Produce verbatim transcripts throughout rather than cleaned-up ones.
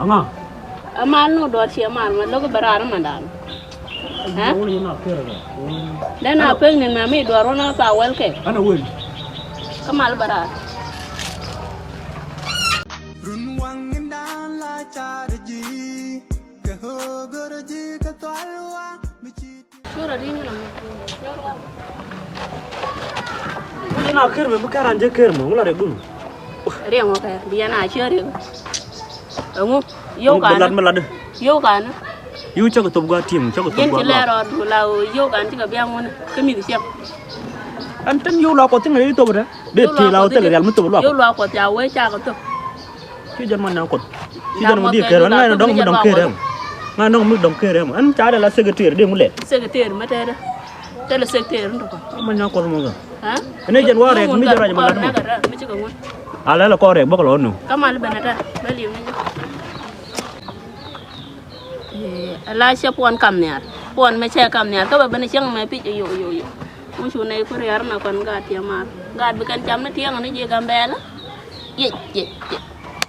Aŋa. Amal ni wä duɔ̱ɔ̱r ciɛ mal ma lo̱k bɛ raar imandan. Ɛ? Wä ni na kɛr rɛ. Dee na pek ni mɛ mi duɔ̱ɔ̱r wä na tha wɛl kɛ. Ɛn a wen. Kä mal bɛ raar. Run waŋ in dan la car ji̱ kɛ högär ji̱ kɛ thual wa mi ci. Wula na ker mɛ mi kɛran jɛ ker mɛ wula rɛ dun. Riɛŋ wä kɛ bi yɛn a ciɛ riɛŋ. Ɛŋu yio̱w kan. Lat mi lat. Yio̱w kan. Yio̱w cä kɛ thop gua tim cä kɛ thop gua. Yɛn ci lɛ rɔɔd wula yio̱w kan ci kɛ biaŋ wun kä mi di ciɛk. Ɛn tin yio̱w la kɔ tin kɛ yio̱w thop dɛ. Dee ti la wä thil rial mi thop luak. Yio̱w luak kɔ ti a wee ca kɛ thop. Ci jɛn man na kuɔth. Ci jɛn man di ker. Ŋa̱ ni dɔŋ mi dɔŋ ker ɛmɔ. Ŋa̱ ni dɔŋ mi dɔŋ ker ɛmɔ. Ɛn ca dɛ la secretary di ŋu lɛ. Secretary mɛ tɛɛdɛ. Tɛlɛ secretary ni tɔkɔ. Man na kuɔth mɔ ŋa. Ɛn jɛn wa rɛk mi jɛn rɛk ma lat mɔ. A lɛ la kɔ rɛk bäk lɔ nu. Kamal bɛn ata bɛ liw ni. Ala cɛ puɔn kam nhial. Puɔn mɛ cɛ kam nhial kä bɛ ben cieŋ mɛ pic yo yo yo. Ŋu cu nɛy ku riar mɛ kɔn gaat tiɛ mar. Gaat bi kɛn cam ni tiɛŋ ni jiɛ Gambɛla. Yec yec yec.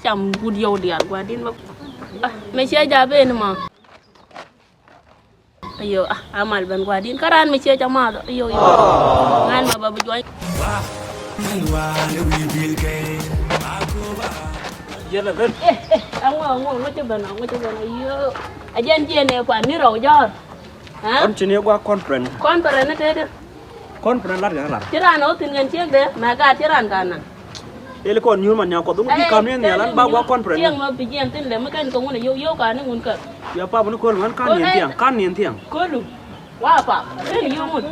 Cam wut yɔw diaal gua̱di̱n bä. Mɛ ciɛ ja̱ ben ma. Ayo, amal ben gua̱di̱n kä raan mɛ ciɛ ca math. Ayo yo. Ŋa̱n mɛ ba bi juɔny. Yɛn a ben. Eh eh. Aŋɔ aŋɔ ŋɔ ci ben aŋɔ ci ben ayo. A jɛn jiɛ nɛ kuan ni rɔw jɔr. Kɔn ci ni gua conference. Conference ni tete. Conference lat kɛ lat. Ci ran ɔ thin kɛn ciek de mɛ gaat ci ran kan na. Eli kɔn nyuur man nya kɔth ŋu di kam ni nhial an ba gua conference. Ciek mɔ bi jiɛn thin lɛ mi kɛn kɛ ŋun a yow yow kan ni ŋun kɛ. Ya pap ni kol man kan ni thiaŋ kan ni thiaŋ. Kolu. Wa pap kɛn yow ŋun.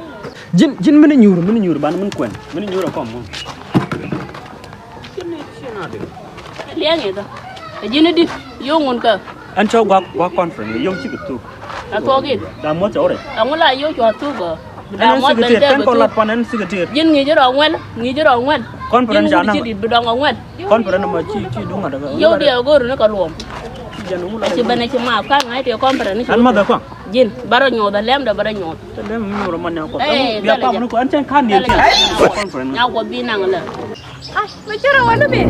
Jin jin mini nyuur mini nyuur ban min kuɛn mini nyuur a kɔm ŋun. Liɛŋ i̱ thɔ. Ɛ ji̱n i̱ di̱t yio̱w ŋun kä. Ɛn cä gua̱k gua̱k conference yio̱w cikɛ thuk. Ɛ thuɔk in. Da̱a̱ muɔth cɛ wä rɛc. Ɛŋu la yio̱w cua thuk ɔ. Da̱a̱ muɔth ben dee bɛ thuk. Ji̱n ŋi̱i̱c rɔ ŋuɛl ŋi̱i̱c rɔ ŋuɛl. Conference ca naŋ. Ji̱n ŋi̱i̱c di̱t bi dɔŋ ɔ ŋuɛl. Conference ma ci ci duŋ ŋa̱t. Yio̱w diɛ go̱o̱r ni kɛ luɔm. Ci jɛn wula. Ci ben ci ma ka̱n ŋa̱c tëë conference ni ci. Ɛn math ɛ kɔaŋ. Ji̱n ba rɔ nyuɔth ɛ lɛm dɛ ba rɔ nyuɔth. Lɛm mi nyuɔth rɔ man ni a kɔaŋ. Ɛn cɛn ka̱n ni ɛn cɛn. Conference. Nya kuɔth bi naŋ lɛ. Ai, mɛ cɛ rɔ wä ni bi.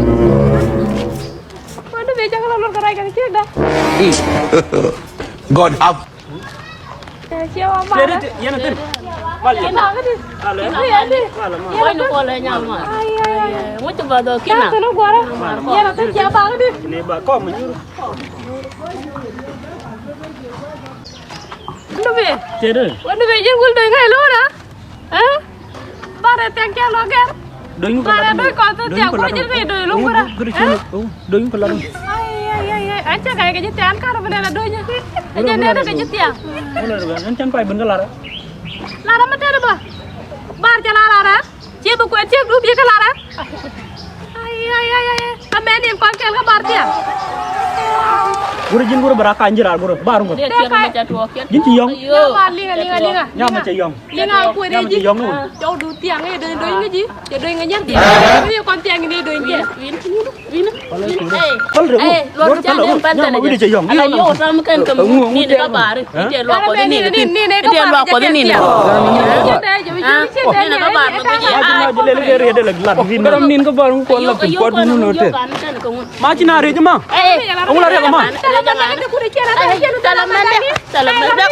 Wä ni bi cɛ kɛ lɔ lor kɛ ray kɛ ciek da. God have. Cɛ wä ma. Yɛn a thin. Mal yɛn. Mal yɛn. Mal yɛn. Wä ni kɔlɛ nyal ma. Ai ai ai. Ŋu ci ba dɔ kina. Tɛ ni guara. Yɛn a thin cɛ ba ni. Ni ba kɔm nyur. Wä ni bi. Tɛ de. Wä ni bi jɛ wul de ŋa ilona. Ɛ? Barɛ thiaŋ cɛ lɔ gɛr. Do̱ny kɔ lat. Barɛ do̱ny kɔ thiaŋ kɔ ji̱ kɛ do̱ny lɔ wurɛ. Do̱ny kɔ lat. Ai ai ai ai. An cɛ kɛ kɛ ji̱ thiaŋ kar bi nɛ la do̱ny. An cɛ nɛ kɛ ji̱ thiaŋ. An cɛ pay bin kɛ lat. Lat ma tɛt ba. Bar cɛ la lat. Ciɛ bi kuɛn ciek du bi kɛ lat. Ai ai ai ai. Amɛ ni kɔn kɛl kä bar thiaŋ. Gurɛ ji̱n gurɛ bɛ rak kany ji̱ rar gurɛ bar gurɛ. Ji̱n ci yɔ̱ŋ. Nyama liŋa liŋa liŋa. Nyama cɛ yɔ̱ŋ. Liŋa kuɛ ri ji̱. Nyama cɛ yɔ̱ŋ. Cɔw du thiaŋ i̱ do̱ny do̱ny ŋa ji̱. Cɛ do̱ny ŋa nyɛr thiaŋ. I̱ kɔn thiaŋ i̱ do̱ny kɛ. Pal rɛ wä. Pal rɛ wä. Nyama wi̱dɛ cɛ yɔ̱ŋ. Ala yɔw tam kɛn kɛ mu. Nin ka bar. Ite luak kɔth nin. Ite luak kɔth nin. Nin ka bar. Nin ka bar. Kuɔn la kuɔn nu nɔ te. Ma ci na riec ma. Ŋu la riec ma. Tala mɛn dɛ. Tala mɛn dɛ.